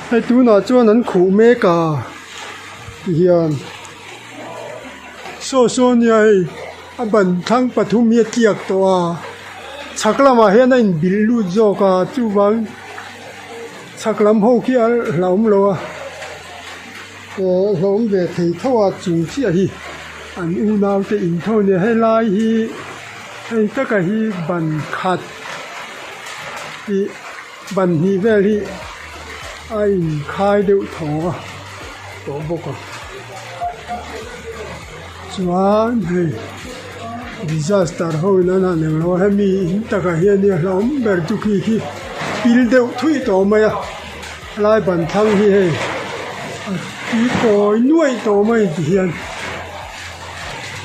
Hei tunah chuan an khuh mek a tihian saw saw nia hei a ban thlang pathum hi a tliak tawh a chhak lamah hian a inbilh lut zawk a chuvang chhak lam ho khi a hlauhawm lo a aw hlauhawm ve thei tho a chung chiah hi an unau te in tho a nia helai hi hei taka hi ban khat ih. Ban hnih vel hi a inkhai deuh tho a tawh bawk a chuan hei disaster ho in an han englo a hemi in takah hian a hlauhawm ber chu khi khi pil deuh thui tawh mai a helai ban thlang hi hei a tui kawi nuaih tawh mai ti hian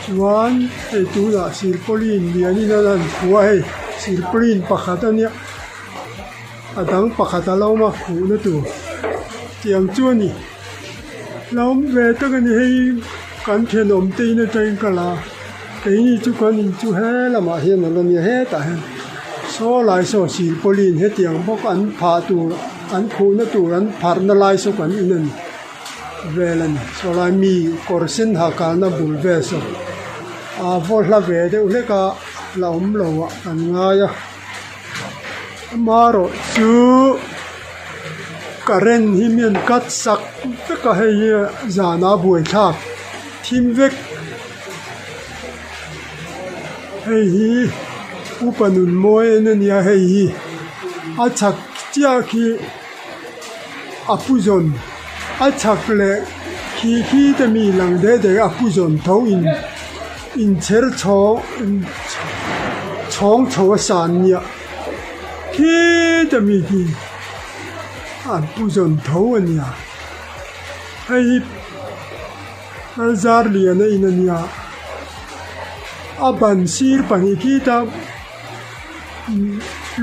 chuan hei tunah silpauline lianin an han khuh a hei silpauline pakhat a nia. A dang pakhat a lo awm a khuhna tur tiang chu a ni lo awm ve tak a ni hei kan thenawm te in atangin ka la a keini chu kan in chu he lamah hian a la nia hetah hian saw lai saw silpauline hetiang bawk an phah tur an khuhna tur an pharhna lai saw kan in a ni vel a ni saw lai mi kawr sen ha kalna bul vel saw a vaw hla ve deuh hlek a la awm lo ah kan ngai a. Amaherawh chu current hi mi an cut sak vek a hei hi zan a buaithlak thim vek hei hi upa nun mawi en a nia hei hi a chhak chiah khi a pu zawn a chhak leh khi khi te mi lang deuh deuh a pu zawn tho in. Inchher chhawng chhawng chho a san nia khita mi hi an pu zawn tho a nia hei hi zar lian a in a nia a ban sir pahnih khita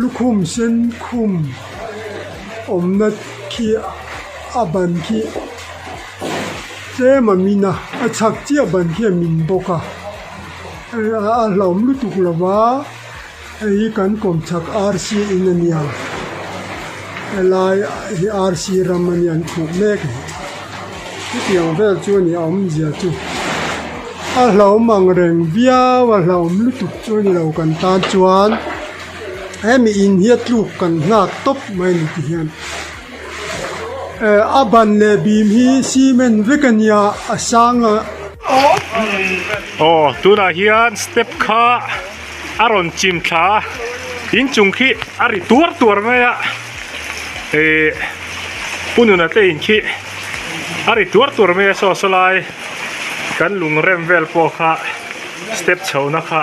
lukhum sen khum awmna khi a ban khi. Tlem a min a, a chhak chiah ban hi a min bawk a, a hlauhawm lutuk lo va, hei hi kan kawm chhak arsi in a nia, helai hi arsi ram a nia an khuh mek a ni, chutiang vel chu a ni a awmzia chu, a hlauhawm ang reng viau a hlauhawm lutuk chu a ni lo kan tan chuan hemi in hi a tluk kan nghak tawp mai a ni ti hian. A ban leh bim hi cement vek a nia a sang a. Aw tunah hian step kha a rawn chim thla a inchung khi a ri tuar tuar mai a ih pu nuna te in khi a ri tuar tuar mai a saw saw lai kan lung rem vel pawh kha step chho na kha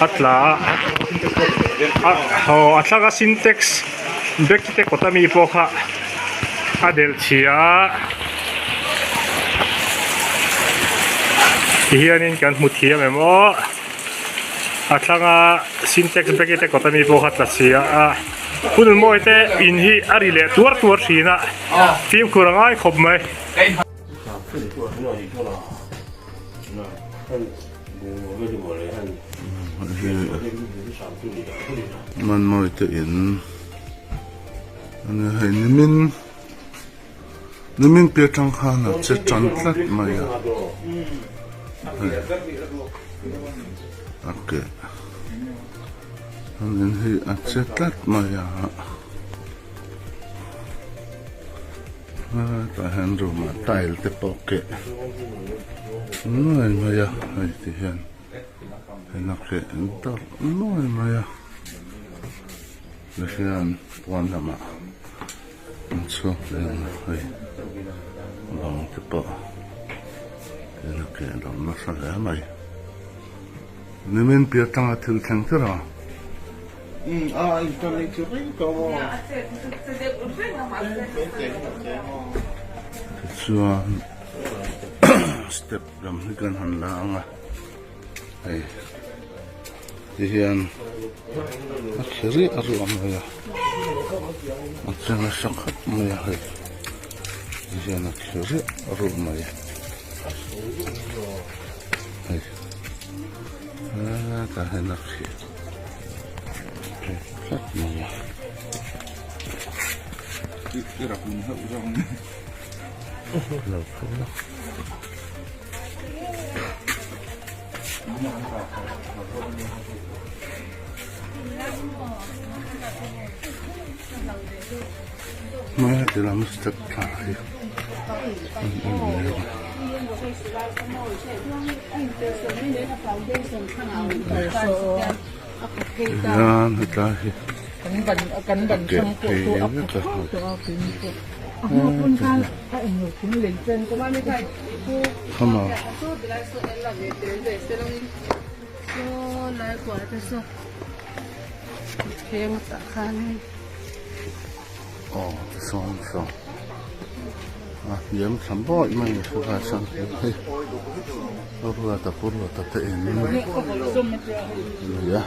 a tla a aw a thlanga sintex. Bag te kawt ami pawh kha a delh chhia a tihianin kan hmu thiam em aw a thlanga sintex bag te kawt ami pawh kha tla chhia a hun mawi te in hi a ri leh tuar tuar thin a fimkhur a ngai khawp mai. Manmawi te in ani hei nimin nimin piah atang khan a che tan tlat mai a hei a ke an in hi a che tlat mai a. Tah hian room ah tile te pawh keh nuai mai a hei ti hian en a keh darh nuai mai a ti hian pawn lamah an chhuak leh ang a hei bang te pawh en a keh darh nasa hle mai nimin piah atanga thil thleng kher a. Tichuan step lam hi kan han la ang a hei ti hian a khi riah ruah mai a a che nasa khawp mai a hei ti hian a khi riah ruah mai hei hetah hian a khi. Tlat mai a. Lo phei lawk. Hmai heti lam step thla hi an en mek a. Tihian hetlai hi a keh phei vek a khama. Aw tisawn saw a hniam thla bawih mai a helai sawn hei Ruata pu Ruata te in lui a.